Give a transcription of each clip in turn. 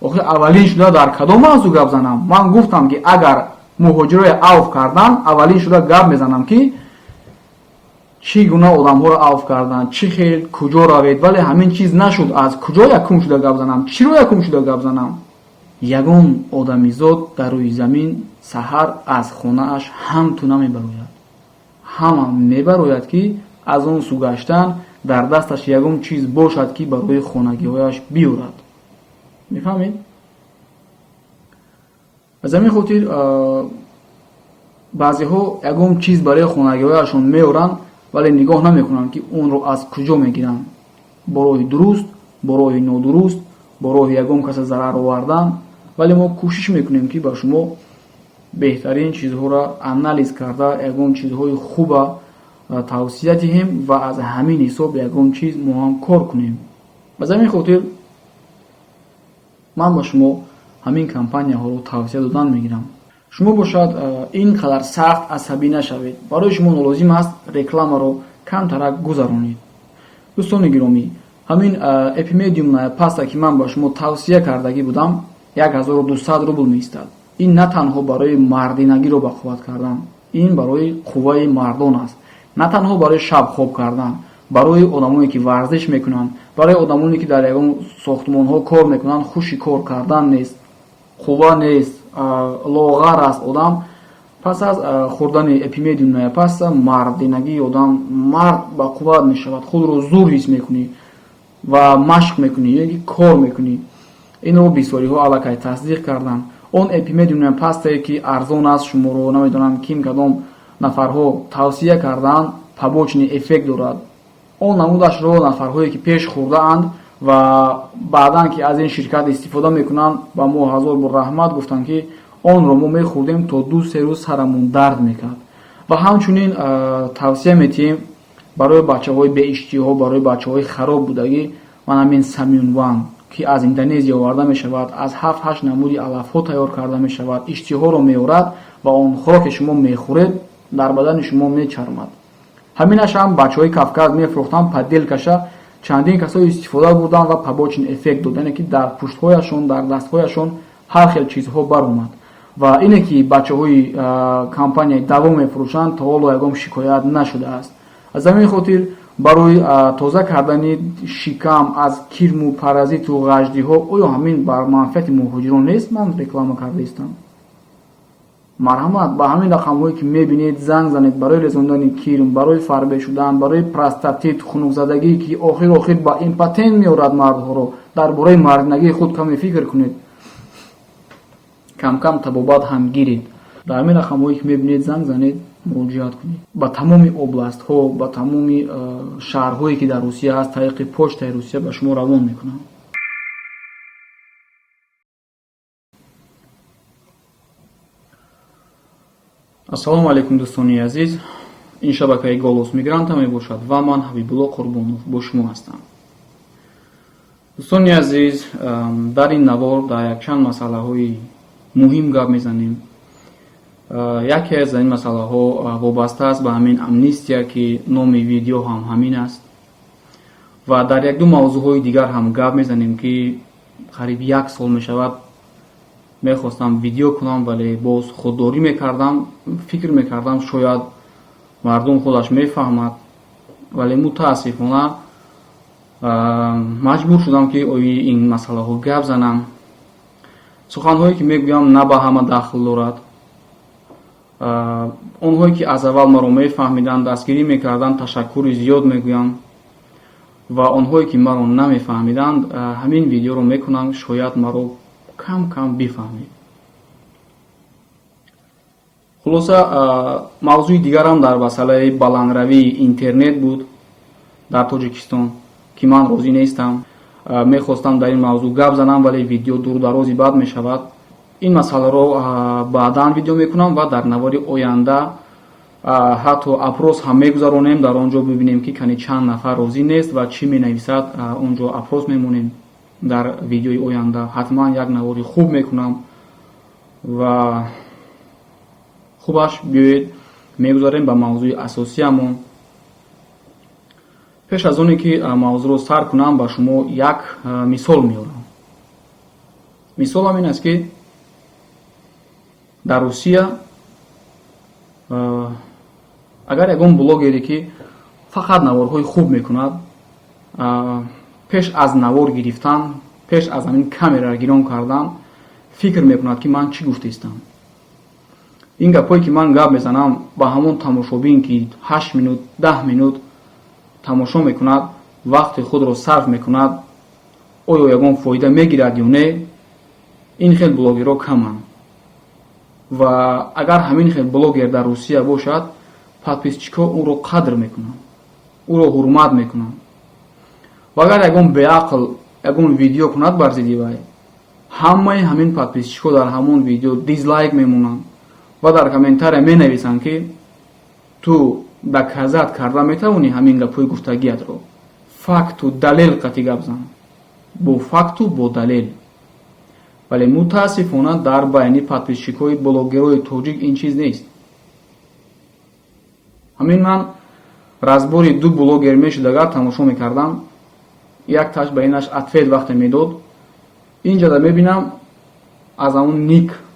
Охир аввалин шуда дар кадом мавзӯъ гап занам? Ман гуфтам, ки агар муҳоҷирои авф кардан, аввалин шуда гап мезанам, ки чӣ гуна одамҳоро авф карданд, чӣ хел, куҷо равед, вале ҳамин чиз нашуд. Аз куҷо якум шуда гап занам, чиро якум шуда гап занам? Ягон одамизод дар рӯи замин саҳар аз хонааш ҳамту намебарояд. Ҳама мебарояд, ки аз он сӯ гаштан дар дасташ ягон чиз бошад, ки барои хонагиҳояш биёрад. Мефаҳмед? Аз ҳамин хотир баъзеҳо ягон чиз барои хонагиҳояшон меоранд, вале нигоҳ намекунанд, ки онро аз куҷо мегиранд: бо роҳи дуруст, бо роҳи нодуруст, бо роҳи ягон каса зарар овардан. Вале мо кӯшиш мекунем, ки ба шумо беҳтарин чизҳоро анализ карда, ягон чизҳои хуба тавсия диҳем ва аз ҳамин ҳисоб ягон чиз мо ҳам кор кунем. Аз ҳамин хотир ман ба шумо ҳамин компанияҳоро тавсия додан мегирам. Шумо бошад, ин қадар сахт асабӣ нашавед. Барои шумо нолозим аст, рекламаро камтарак гузаронед. Дӯстони гиромӣ, ҳамин эпимедиумная паста, ки ман ба шумо тавсия кардагӣ будам, 1200 рубл меистад. Ин на танҳо барои мардинагиро ба қувват кардан, ин барои қувваи мардон аст, на танҳо барои шаб хоб кардан, барои одамоне, ки варзиш мекунанд, барои одамоне, ки дар ягон сохтмонҳо кор мекунанд, хуши кор кардан нест, қувва нест, лоғар аст одам. Пас аз хӯрдани эпимедиумная паста мардинагии одам, мард ба қувват мешавад, худро зур ҳис мекунӣ ва машқ мекунӣ ё ки кор мекунӣ. Инро бисёриҳо аллакай тасдиқ карданд. Он эпимедиумная пастае, ки арзон аст, шуморо намедонам ким, кадом нафарҳо тавсия карданд, побочный эффект дорад. Он намудашро нафарҳое, ки пеш хӯрдаанд ва баъдан ки аз ин ширкат истифода мекунанд, ба мо ҳазор бор раҳмат гуфтанд, ки онро мо мехӯрдем, то 2-3 рӯз сарамон дард мекард. Ва ҳамчунин тавсия метиҳем барои бачаҳои беиштиҳо, барои бачаҳои хароб будагӣ, ман ҳамин Самюнван, ки аз Индонезия оварда мешавад, аз 7-8 намуди алафҳо тайёр карда мешавад, иштиҳоро меорад ва он хӯроке шумо мехӯред, дар бадани шумо мечармад. Ҳаминаш ҳам бачаҳои Кавказ мефурӯхтанд, подделкаша чандин касо истифода бурданд ва побочный эффект дод, яъне ки дар пуштҳояшон, дар дастҳояшон ҳар хел чизҳо баромад. Ва ине, ки бачаҳои компанияи Даво мефурӯшанд, то ҳоло ягон шикоят нашудааст. Аз ҳамин хотир барои тоза кардани шикам аз кирму паразиту ғаждиҳо, оё ҳамин бар манфиати муҳоҷирон нест? Ман реклама кардаистам. Марҳамат, ба ҳамин рақамҳое, ки мебинед, занг занед барои резондани кирм, барои фарбе шудан, барои простатит, хунукзадагӣ, ки охир охир ба импотент меорад мардҳоро. Дар бораи мардинагии худ каме фикр кунед, камкам табобат ҳам гиред. Дар ҳамин рақамҳое, ки мебинед, занг занед, муроҷиат кунед. Ба тамоми областҳо, ба тамоми шаҳрҳое, ки дар Русия ҳаст, тариқи почтаи Русия ба шумо равон мекунам. Ассалому алайкум, дӯстони азиз. Ин шабакаи Голос Мигранта мебошад ва ман, Ҳабибулло Қурбонов, бо шумо ҳастам. Дӯстони азиз, дар ин навор дар якчанд масъалаҳои муҳим гап мезанем. Яке аз ин масъалаҳо вобаста аст ба ҳамин амнистия, ки номи видео ҳам ҳамин аст, ва дар якду мавзӯъҳои дигар ҳам гап мезанем, ки қариб як сол мешавад мехостам видео кунам, вале боз худдорӣ мекардам, фикр мекардам, шояд мардум худаш мефаҳмад, вале мутаассифона маҷбур шудам, ки ои ин масъалаҳо гап занам. Суханҳое, ки мегӯям, на ба ҳама дахл дорад. Онҳое, ки аз аввал маро мефаҳмиданд, дастгирӣ мекарданд, ташаккури зиёд мегӯям, ва онҳое, ки маро намефаҳмиданд, ҳамин видеоро мекунам, шояд маро кам кам бифаҳмед. Хулоса, мавзӯи дигарам дар масъалаи баландравии интернет буд дар Тоҷикистон, ки ман розӣ нестам. Мехостам дар ин мавзӯъ гап занам, вале видео дурдарози бад мешавад. Ин масъаларо баъдан видео мекунам ва дар навори оянда ҳатто опрос ҳам мегузаронем. Дар он ҷо бибинем, ки кани чанд нафар розӣ нест ва чӣ менависад. Он ҷо опрос мемонем. Дар видеои оянда ҳатман як навори хуб мекунам. Ва хубаш, биёед, мегузарем ба мавзӯи асосиямон. Пеш аз оне ки мавзӯъро сар кунам, ба шумо як мисол меорам. Мисолам ин аст, ки дар Русия агар ягон блогере, ки фақат наворҳои хуб мекунад, пеш аз навор гирифтан, пеш аз ҳамин камераро гирон кардан фикр мекунад, ки ман чӣ гуфтаистам, ин гапҳое ки ман гап мезанам, ба ҳамон тамошобин, ки 8 минут, 10 минут тамошо мекунад, вақти худро сарф мекунад, оё ягон фоида мегирад ё не? Ин хел блогерҳо каманд. Ва агар ҳамин хел блогер дар Русия бошад, подписчикҳо ӯро қадр мекунанд, ӯро ҳурмат мекунанд. Ва агар ягон беақл ягон видео кунад бар зидди вай, ҳамаи ҳамин подписчикҳо дар ҳамон видео дизлайк мемонанд ва дар комментария менависанд, ки ту доказать карда метавонӣ ҳамин гапҳои гуфтагиятро, факту далел қати гап зан, бо факту бо далел. Вале мутаассифона дар байни подписчикҳои блогерҳои тоҷик ин чиз нест. Ҳамин ман разбори ду блогер мешуд, агар тамошо мекардам, якташ ба инаш ответ вақте медод, инҷода мебинам, аз ҳамон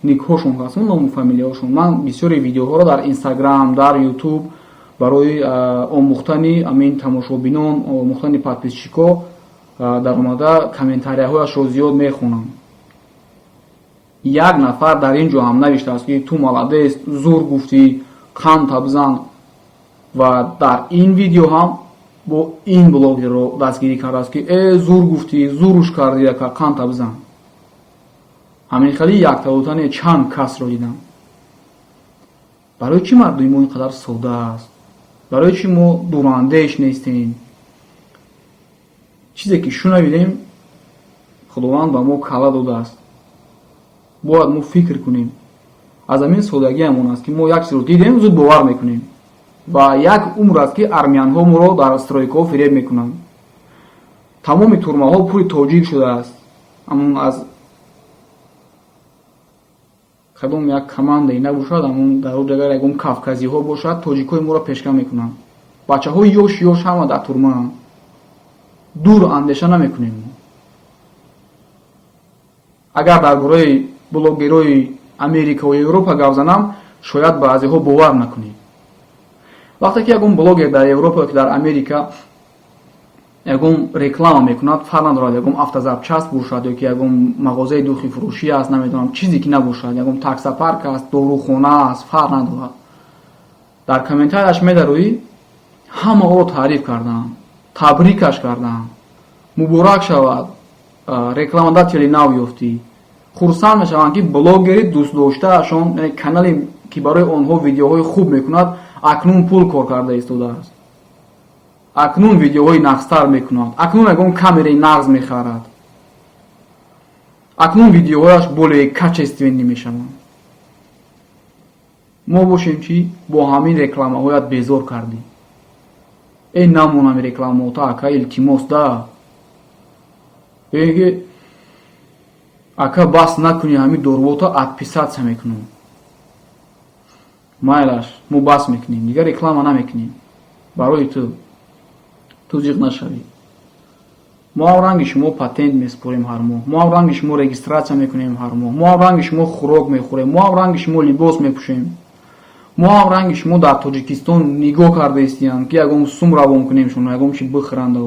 никҳошон ҳаст, ному фамилияҳошон. Ман бисёри видеоҳоро дар Инстаграм, дар Ютуб барои омӯхтани ҳамин тамошобинон, омӯхтани подписчикҳо даромада комментарияҳояшро зиёд мехонам. Як нафар дар ин ҷо ҳам навиштааст, ки ту молодец, зур гуфтӣ, қанта бизан. Ва дар ин видео ҳам бо ин блогерро дастгирӣ кардааст, ки э, зур гуфтӣ, зуруш кардӣ, яка қанта бизан. Ҳамин хели якталутане чанд касро дидам. Барои чӣ мардуми мо ин қадар сода аст? Барои чӣ мо дурандеш нестем? Чизе ки шунавидем, Худованд ба мо калла додааст, бояд мо фикр кунем. Аз ҳамин содагиамон аст, ки мо як чизро дидем, зуд бовар мекунем. Ва як умр аст, ки армянҳо моро дар стройкаҳо фиреб мекунанд. Тамоми турмаҳо пури тоҷик шудааст. Ҳамон аз кадом як командае набошад, ҳамон дар оҷ агар ягон кавказиҳо бошад, тоҷикҳои моро пешка мекунанд. Бачаҳои ёш ёш ҳама дар турмаанд. Дур андеша намекунем. Агар дар бораи блогерҳои Америка ва Европа гап занам, шояд баъзеҳо бовар накунед. Вақте ки ягон блогер дар Европа ки дар Америка ягон реклама мекунад, фарқ надорад, ягон автозапчасть бошад ё ки ягон мағозаи духи фурӯшӣ аст, намедонам, чизе ки набошад, ягон таксопарк аст, дорухона аст, фарқ надорад, дар комментарияш медароӣ, ҳама ӯро таъриф кардаанд, табрикаш кардаанд, муборак шавад, рекламодатели нав ёфтӣ. Хурсанд мешаванд, ки блогери дӯстдоштаашон, канале ки барои онҳо видеоҳои хуб мекунад, акнун пул кор карда истодааст, акнун видеоҳои нағзтар мекунад, акнун ягон камераи нағз мехарад, акнун видеоҳояш более качественный мешаванд. Мо бошем чӣ? Бо ҳамин рекламаҳоят безор кардӣ. Э, намонам рекламаота, ака, илтимос да. Ки ака, бас накунӣ ҳамин дорувота, отписаться мекунам. Майлаш, мо бас мекунем, дигар реклама намекунем барои ту, ту зиқ нашавӣ. Мо ҳам ранги шумо патент месупорем ҳар моҳ, мо ҳам ранги шумо регистрация мекунем ҳар моҳ, мо ҳам ранги шумо хӯрок мехӯрем, мо ҳам ранги шумо либос мепӯшем, мо ҳам ранги шумо дар Тоҷикистон нигоҳ карда истиянд, ки ягон сум равон кунем шуно, ягон чи бихӯранд дар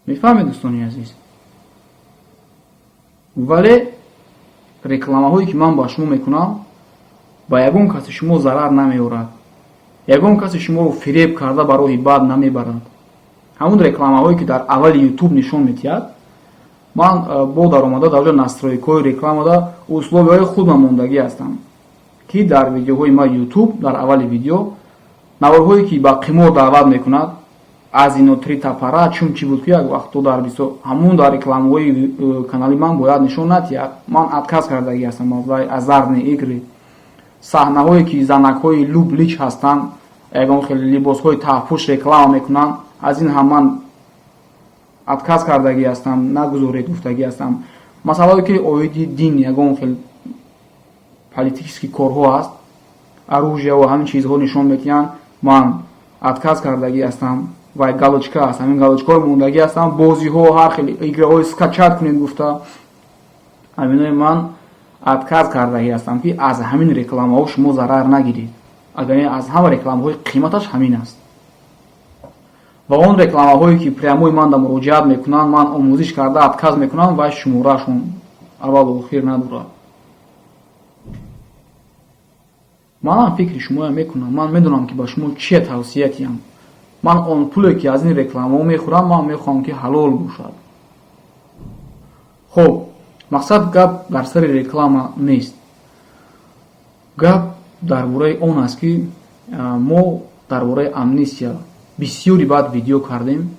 мефаҳмед, дӯстони азиз. Вале рекламаҳое ки ман ба шумо мекунам, ба ягон каси шумо зарар намеорад, ягон каси шуморо фиреб карда ба роҳи бад намебарад. Ҳамун рекламаҳое ки дар аввали Ютуб нишон медиҳад, ман бо даромада дар ҷо настройкаҳои рекламада условияҳои худам мондагӣ ҳастам, ки дар видеоҳои ма Ютуб дар аввали видео наворҳое ки ба қимор даъват мекунад, аз ино три топора чун чӣ буд, ки як вақто дар бисо ҳамун дар рекламаҳои канали ман бояд нишон надиҳад. Ман отказ кардагӣ ҳастам аз азартные игры. Саҳнаҳое ки занакҳои луб лич ҳастанд, ягон хеле либосҳои таҳпӯш реклама мекунанд, аз ин ҳам ман отказ кардагӣ ҳастам, нагузоред гуфтагӣ ҳастам. Масъалае ки оиди дин, ягон хел политический корҳо аст, оружия ва ҳамин чизҳо нишон медиҳанд, ман отказ кардагӣ ҳастам. Вай галочка аст, ҳамин галочкаҳои мондагӣ ҳастанд, бозиҳо, ҳар хел играҳои скачать кунед гуфта, ҳаминои ман отказ кардагӣ ҳастам, ки аз ҳамин рекламаҳо шумо зарар нагиред. Агар не, аз ҳама рекламаҳои қиматаш ҳамин аст. Ва он рекламаҳое, ки прямой манда муроҷиат мекунанд, ман омӯзиш карда отказ мекунам ва шумораашон аввалу охир надорад. Манам фикри шумоя мекунам, ман медонам, ки ба шумо чия тавсия диҳам. Ман он пуле, ки аз ин рекламаҳо мехӯрам, ман мехоҳам, ки ҳалол бошад. Хуб, мақсад, гап дар сари реклама нест, гап дар бораи он аст, ки мо дар бораи амнистия бисёри баъд видео кардем.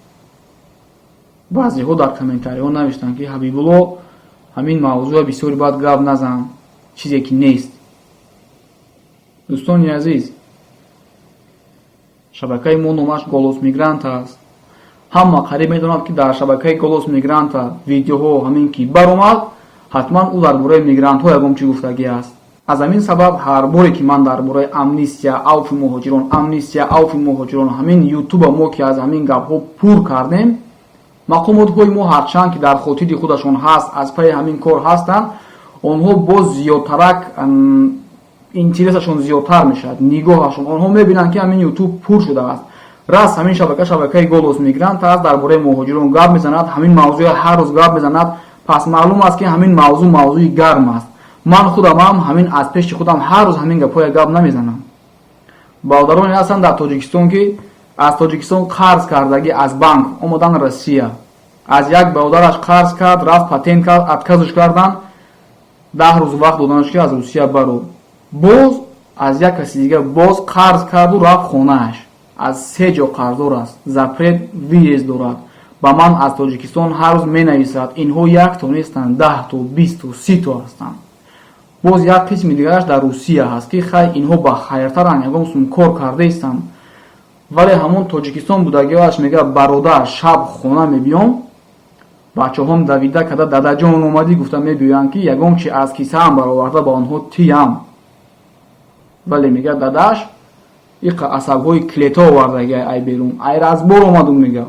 Баъзеҳо дар комментариҳо навиштанд, ки Ҳабибулло, ҳамин мавзӯа бисёри баъд гап назан, чизе ки нест. Дӯстони азиз, шабакаи мо номаш «Голос мигрант» аст. Ҳама қариб медонад, ки дар шабакаи «Голос мигранта» видеоҳо ҳамин ки баромад, ҳатман ӯ дар бораи мигрантҳо ягон чӣ гуфтагӣ аст. Аз ҳамин сабаб ҳар боре, ки ман дар бораи амнистия, авфи муҳоҷирон, амнистия, авфи муҳоҷирон, ҳамин ютуба мо ки аз ҳамин гапҳо пур кардем, мақомотҳои мо, ҳарчанд ки дар хотири худашон ҳаст, аз пайи ҳамин кор ҳастанд, онҳо боз зиёдтарак интересашон зиёдтар мешавад, нигоҳашон. Онҳо мебинанд, ки ҳамин ютуб пур шудааст, раст ҳамин шабака шабакаи «Голос мигрант» аст, дар бораи муҳоҷирон гап мезанад, ҳамин мавзӯи ҳар рӯз гап мезанад. Пас маълум аст, ки ҳамин мавзӯъ мавзӯи гарм аст. Ман худамам ҳамин аз пеши худам ҳар рӯз ҳамин гапҳоя гап намезанам. Бародароне ҳастанд дар Тоҷикистон, ки аз Тоҷикистон қарз кардагӣ аз банк омадан Россия. Аз як бародараш қарз кард, рафт, патент кард, отказаш кардан, 10 рӯз вақт доданаш, ки аз Русия баро. Боз аз як каси дигар боз қарз карду рафт хонааш. Аз се ҷо қарздор аст, запрет въезд дорад. Ба ман аз Тоҷикистон ҳар рӯз менависад. Инҳо якто нестанд, 10-то, 20-то, 30-то ҳастанд. Боз як қисми дигараш дар Русия ҳаст, ки хай, инҳо ба хайртаранд, ягон сум кор кардаистанд, вале ҳамон Тоҷикистон будагиаш мегӯяд: «Бародар, шаб хона мебиём, бачаҳом давида када, дадаҷон омадӣ гуфта мебиёянд, ки ягон чи аз кисаам бароварда ба онҳо тиям». Вале мегӯяд, дадаш иқа асабҳои клето овардагиай, ай берун, ай разбор омадум, мега,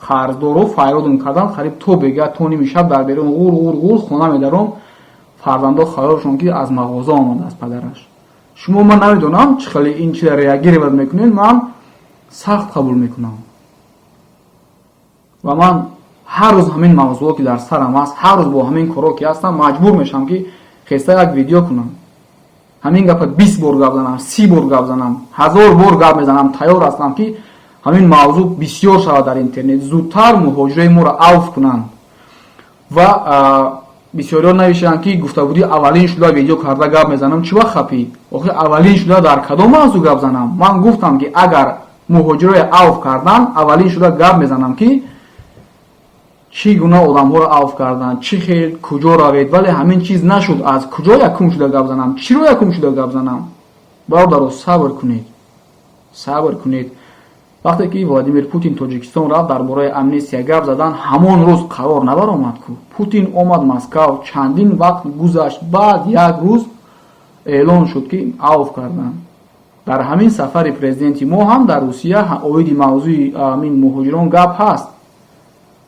қарздоро файродум кардан, қариб то бега, то ними шаб дар берун ғур ғур ғур хона медаром, фарзандо хаёлшон, ки аз мағоза омадааст падараш. Шумо, ман намедонам, чӣ хеле ин чиза реагировать мекунед, ман сахт қабул мекунам. Ва ман ҳар рӯз ҳамин мавзӯъо, ки дар сарам аст, ҳар рӯз бо ҳамин коро ки ҳастам, маҷбур мешавам, ки хеста як видео кунам, ҳамин гапа 20 бор гап занам, 30 бор гап занам, 1000 бор гап мезанам. Тайёр ҳастам, ки ҳамин мавзӯъ бисёр шавад дар интернет, зудтар муҳоҷирои моро авф кунанд. Ва бисёриҳо навиштанд, ки гуфта будӣ, аввалин шуда видео карда гап мезанам, чӣ вақт хапӣ? Охир аввалин шуда дар кадом мавзӯъ гап занам? Ман гуфтам, ки агар муҳоҷирои авф кардан, аввалин шуда гап мезанам, ки чӣ гуна одамҳоро авф карданд, чӣ хел, куҷо равед. Вале ҳамин чиз нашуд. Аз куҷо якум шуда гап занам? Чиро якум шуда гап занам? Бародаро, сабр кунед, сабр кунед. Вақте ки Владимир Путин Тоҷикистон рафт, дар бораи амнистия гап задан, ҳамон рӯз қарор набаромад ку. Путин омад Москав, чандин вақт гузашт, баъд як рӯз эълон шуд, ки авф карданд. Дар ҳамин сафари президенти мо ҳам дар Русия оиди мавзӯи ҳамин муҳоҷирон гап ҳаст.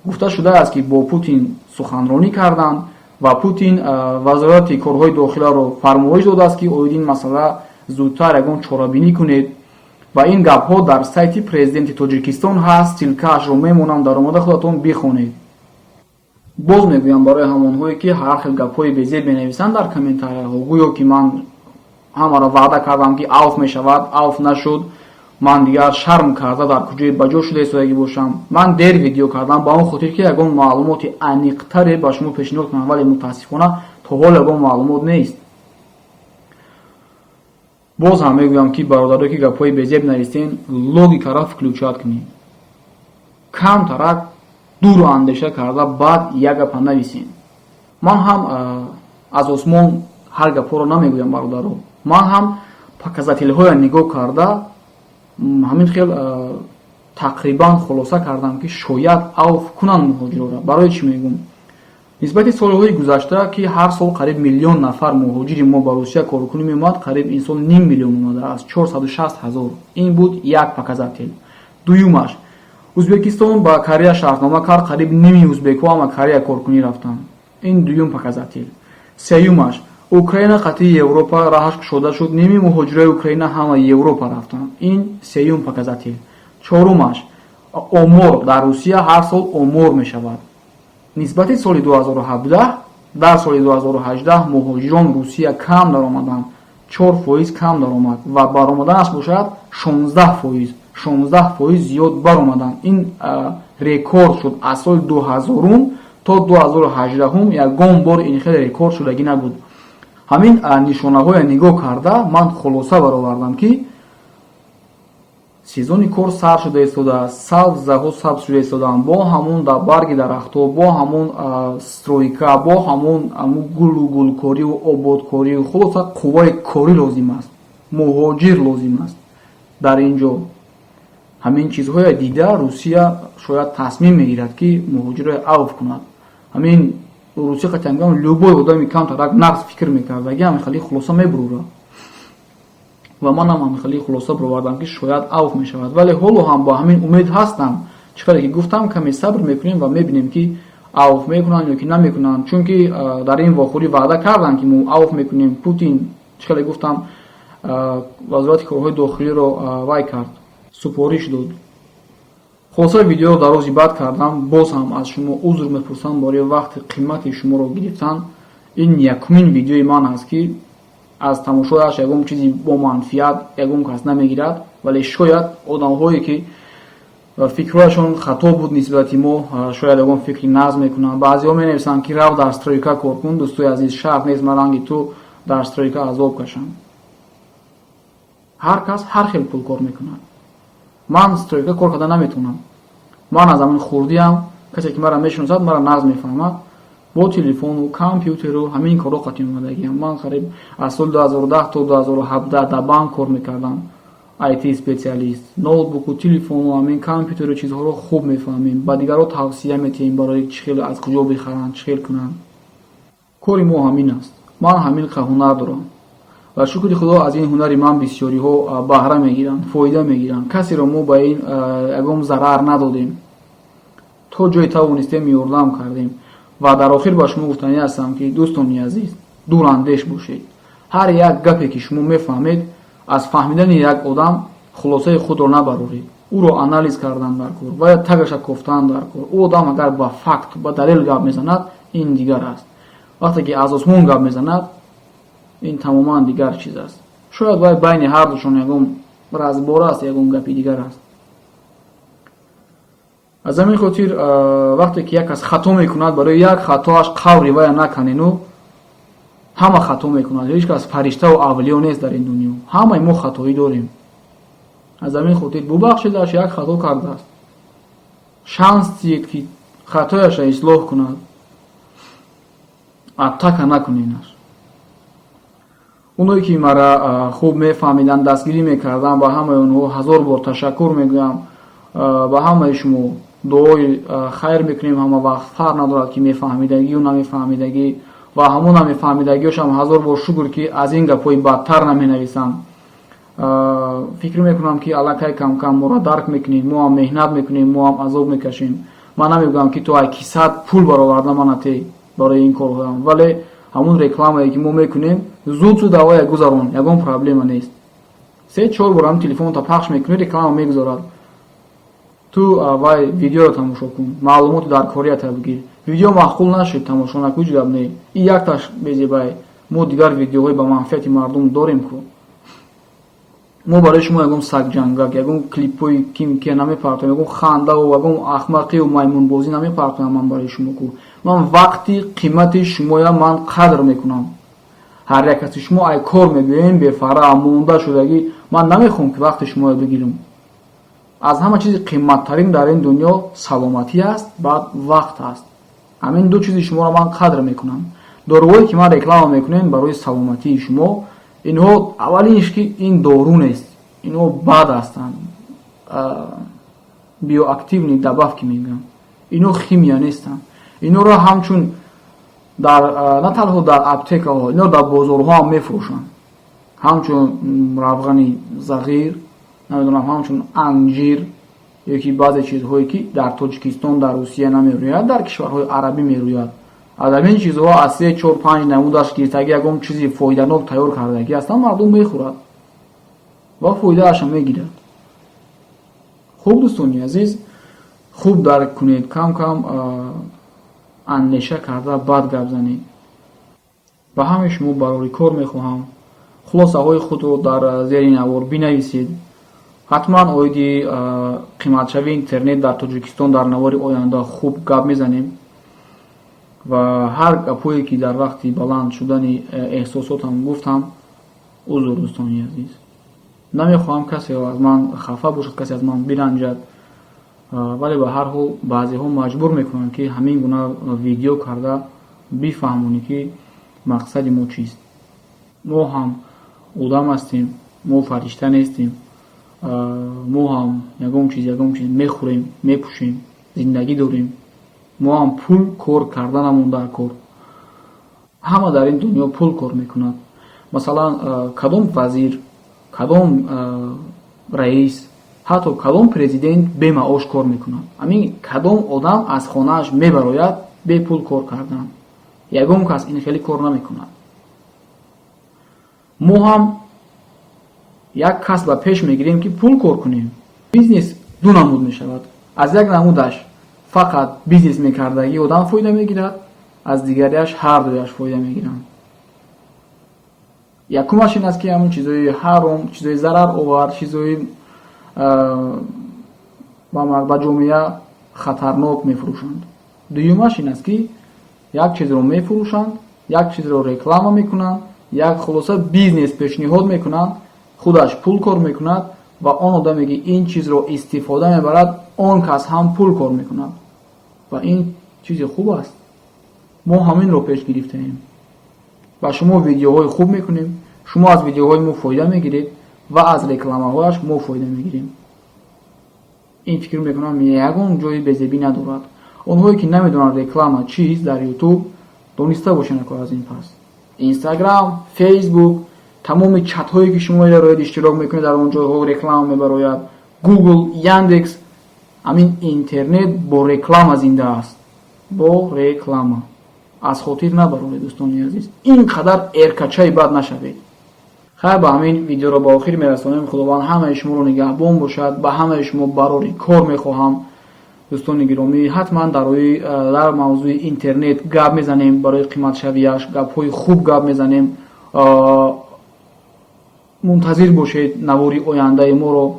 Гуфта шудааст, ки бо Путин суханронӣ карданд ва Путин Вазорати корҳои дохиларо фармоиш додааст, ки оиди ин масъала зудтар ягон чорабинӣ кунед. Ва ин гапҳо дар сайти президенти Тоҷикистон ҳаст, ссылкаашро мемонам, даромада худатон бихонед. Боз мегӯям, барои ҳамонҳое, ки ҳар хел гапҳои безеб менависанд дар комментарияҳо, гӯё ки ман ҳамаро ваъда кардам, ки авф мешавад, авф нашуд, ман дигар шарм карда дар куҷое ба ҷо шуда истодагӣ бошам. Ман дер видео кардам ба он хотир, ки ягон маълумоти аниқтаре ба шумо пешниҳод кунам, вале мутаассифона то ҳол ягон маълумот нест. Боз ҳам мегӯям, ки бародарое, ки гапҳои безеб навистен, логикаро включать кунед, камтарак дуру андеша карда баъд як гапа нависен. Ман ҳам аз осмон ҳар гапҳоро намегӯям, бародаро. Ман ҳам показательҳоя нигоҳ карда, ҳамин хел тақрибан хулоса кардам, ки шояд авф кунанд муҳоҷирора. Барои чӣ мегӯм? Нисбати солҳои гузашта, ки ҳар сол қариб миллион нафар муҳоҷири мо ба Русия коркунӣ меомад, қариб ин сол ним миллион омадааст, 460 000. Ин буд як показатель. Дуюмаш, Ӯзбекистон ба Корея шартнома кард, қариб ними ӯзбекҳо ҳама Корея коркунӣ рафтанд. Ин дуюм показатель. Сеюмаш, Украина қатъи Европа раҳаш кушода шуд, ними муҳоҷирои Украина ҳама Европа рафтанд. Ин сеюм показатель. Чорумаш, омор. Дар Русия ҳар сол омор мешавад. Нисбати соли 2017 дар соли 2018 муҳоҷирон Русия кам даромаданд, 4% кам даромад ва баромаданаш бошад 16%, 16% зиёд баромаданд. Ин рекорд шуд. Аз соли 2000-ум то 2018-ум ягон бор ин хеле рекорд шудагӣ набуд. Ҳамин нишонаҳоя нигоҳ карда, ман хулоса баровардам, ки сезони кор сар шуда истодааст, сабзаҳо сабз шуда истодаанд, бо ҳамун дар барги дарахтҳо, бо ҳамун стройка, бо ҳамун гулу гулкориву ободкорию, хулоса, қувваи корӣ лозим аст, муҳоҷир лозим аст. Дар ин ҷо ҳамин чизҳое дида, Русия шояд тасмим мегирад, ки муҳоҷирро авф кунад. Ҳамин Русия қатъиан любой одами камтарак нағз фикр мекардаги ҳамин хеле хулоса мебурора ва манам ҳамин хеле хулоса баровардам, ки шояд авф мешавад. Вале ҳоло ҳам бо ҳамин умед ҳастам. Чӣ қадре ки гуфтам, каме сабр мекунем ва мебинем, ки авф мекунанд ё ки намекунанд, чунки дар ин вохӯрӣ ваъда карданд, ки мо авф мекунем. Путин, чӣ қадре гуфтам, Вазорати корҳои дохилиро вай кард, супориш дод. Хулосаи видеоро дарози бад кардам. Боз ҳам аз шумо узр мепурсам барои вақти қимати шуморо гирифтан. Ин якумин видеои ман аст, ки аз тамошояш ягон чизи бо манфиат ягон кас намегирад, вале шояд одамҳое, ки фикрҳояшон хато буд нисбати мо, шояд ягон фикри нағз мекунанд. Баъзеҳо менависанд, ки рав, дар стройка кор кун. Дӯстои азиз, шарт нест ман ранги ту дар стройка азоб кашам. Ҳар кас ҳар хел пул кор мекунад. Ман стройка кор карда наметавонам. Ман аз ҳамин хурдиам, касе ки маро мешиносад, маро нағз мефаҳмад, бо телефону компютеру ҳамин корҳо қатъи омадагиам. Ман қариб аз соли 2010 то 2017 дар банк кор мекардам, IT специалист. Ноутбуку, телефону, ҳамин компютеру чизҳоро хуб мефаҳмем, ба дигарҳо тавсия метиҳем барои чӣ хел, аз куҷо бихаранд, чӣ хел кунанд. Кори мо ҳамин аст. Ман ҳамин қа ҳунар дорам ва, шукри Худо, аз ин ҳунари ман бисёриҳо баҳра мегиранд, фоида мегиранд. Касеро мо ба ин ягон зарар надодем, то ҷое тавонистем, ёрдам кардем. Ва дар охир ба шумо гуфтанӣ ҳастам, ки, дӯстони азиз, дурандеш бошед. Ҳар як гапе, ки шумо мефаҳмед, аз фаҳмидани як одам хулосаи худро набароред. Ӯро анализ кардан дар кор ва тагаша кофтан дар кор. Ӯ одам агар ба факт, ба далел гап мезанад, ин дигар аст. Вақте ки аз осмон гап мезанад, ин тамоман дигар чиз аст. Шояд вай байни ҳардушон ягон разбор аст, ягон гапи дигар аст. Аз ҳамин хотир, вақте ки як кас хато мекунад, барои як хатоаш қаври вая наканену. Ҳама хато мекунад, ҳеҷ кас фариштаву авлиё нест дар ин дунё. Ҳамаи мо хатоӣ дорем. Аз ҳамин хотир бубахшедаш, як хато кардааст, шанс диҳед, ки хатояша ислоҳ кунад, атака накуненаш. Оное ки мара хуб мефаҳмиданд, дастгирӣ мекарданд, ба ҳамаи онҳо ҳазор бор ташаккур мегӯям. Ба ҳамаи шумо дуои хайр мекунем ҳама вақт, фарқ надорад, ки мефаҳмидагию намефаҳмидагӣ. Ва ҳамон намефаҳмидагиошам ҳазор бор шукр, ки аз ин гапҳои бадтар наменависанд. Фикр мекунам, ки аллакай камкам моро дарк мекунем. Мо ҳам меҳнат мекунем, мо ҳам азоб мекашем. Ман намегӯям, ки ту ай кисат пул бароварда манате барои ин корҳоям, вале ҳамун рекламае, ки мо мекунем, зуд зуд авая гузарон, ягон проблема нест. Се чор бор ҳам телефонта пахш мекунӣ, реклама мегузорад. Ту вай видеоро тамошо кун, маълумоти дар корията бигир. Видео маъқул нашуд, тамошо накун, ҳеҷ гап не. И якташ безебай, мо дигар видеоҳои ба манфиати мардум дорем ку. Мо барои шумо ягон сагҷангак, ягон клипҳои ким ки намепартоем, ягон хандаву ягон ахмақию маймунбозӣ намепартоям ман барои шумо ку. Ман вақти қимати шумоя ман қадр мекунам. Ҳар як каси шумо ай кор мебиёем, бефара монда шудагӣ. Ман намехоҳам, ки вақти шуморо бигирам. Аз ҳама чизи қиматтарин дар ин дунё саломатӣ аст, баъд вақт аст. Ҳамин ду чизи шуморо ман қадр мекунам. Доруҳое, ки ман реклама мекунем барои саломатии шумо, инҳо аввалинш, ки ин дору нест, инҳо бад ҳастанд, биоактивный добавки мегӯям. Инҳо химия нестанд. Инҳоро ҳамчун дар на танҳо дар аптекаҳо, инҳо дар бозорҳо ҳам мефурӯшанд, ҳамчун равғани зағир, намедонам, ҳамчун анҷир. Ё ки баъзе чизҳое, ки дар Тоҷикистон, дар Русия намерӯяд, дар кишварҳои арабӣ мерӯяд. Аз ҳамин чизҳо аз се, чор, панҷ намудаш гирифтагӣ, ягон чизи фоиданок тайёр кардагӣ ҳастанд, мардум мехӯрад ва фоидаашро мегирад. Хуб, дӯстони азиз, хуб дарк кунед, кам кам андеша карда баъд гап занед. Ба ҳамаи шумо барори кор мехоҳам. Хулосаҳои худро дар зери навор бинависед. Ҳатман оиди қиматшавии интернет дар Тоҷикистон дар навори оянда хуб гап мезанем ва ҳар гапҳое, ки дар вақти баланд шудани эҳсосотам гуфтам, узр, дӯстони азиз. Намехоҳам касе аз ман хафа бошад, касе аз ман биранҷад, вале ба ҳар ҳол баъзеҳо маҷбур мекунанд, ки ҳамин гуна видео карда бифаҳмонӣ, ки мақсади мо чист. Мо ҳам одам ҳастем, мо фаришта нестем. Мо ҳам ягон чиз мехӯрем, мепӯшем, зиндагӣ дорем. Мо ҳам пул кор карданамон дар кор. Ҳама дар ин дунё пул кор мекунад. Масалан, кадом вазир, кадом раис, ҳатто кадом президент бемаош кор мекунад? Ҳамин кадом одам аз хонааш мебарояд бепул кор кардан? Ягон кас ин хеле кор намекунад. Мо ҳам як кас ба пеш мегирем, ки пул кор кунем. Бизнес ду намуд мешавад. Аз як намудаш фақат бизнес мекардагӣ одам фоида мегирад, аз дигариаш ҳар дуяш фоида мегиранд. Якумаш ин аст, ки ҳамун чизҳои ҳаром, чизҳои зараровар, чизҳои ба ҷомеа хатарнок мефурӯшанд. Дуюмаш ин аст, ки як чизро мефурӯшанд, як чизро реклама мекунанд, як хулоса бизнес пешниҳод мекунанд, худаш пул кор мекунад ва он одаме, ки ин чизро истифода мебарад, он кас ҳам пул кор мекунад ва ин чизи хуб аст. Мо ҳаминро пеш гирифтаем. Ба шумо видеоҳои хуб мекунем, шумо аз видеоҳои мо фоида мегиред ва аз рекламаҳояш мо фоида мегирем. Ин, фикр мекунам, ягон ҷои безебӣ надорад. Онҳое, ки намедонанд реклама чист дар Ютуб, дониста бошанд, аз ин пас Инстаграм, Фейсбук, тамоми чатҳое, ки шумо рояд иштирок мекунед, дар он ҷойҳо реклама мебарояд. Гугл, Яндекс, ҳамин интернет бо реклама зинда аст, бо реклама. Аз хотир набароред, дӯстони азиз, ин қадар эркачаи бад нашавед. Хайр, ба ҳамин видеоро ба охир мерасонем. Худованд ҳамаи шуморо нигаҳбон бошад. Ба ҳамаи шумо барори кор мехоҳам. Дӯстони гиромӣ, ҳатман дар мавзӯи интернет гап мезанем, барои қиматшавияш гапҳои хуб гап мезанем. Мунтазир бошед навори ояндаи моро.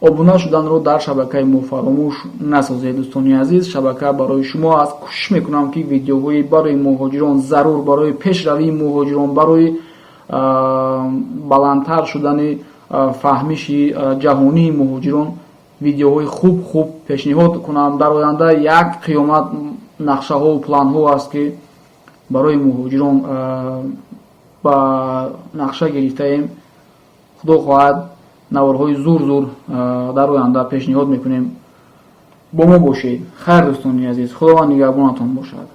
Обуна шуданро дар шабакаи мо фаромӯш насозед, дӯстони азиз. Шабака барои шумо аст. Кӯшиш мекунам, ки видеоҳои барои муҳоҷирон зарур, барои пешравии муҳоҷирон, барои баландтар шудани фаҳмиши ҷаҳонии муҳоҷирон видеоҳои хуб хуб пешниҳод кунам. Дар оянда як қиёмат нақшаҳову планҳо аст, ки барои муҳоҷирон ба нақша гирифтаем. Худо хоҳад, наворҳои зур зур дар оянда пешниҳод мекунем. Бо мо бошед. Хайр, дӯстони азиз, Худованд нигаҳбонатон бошад.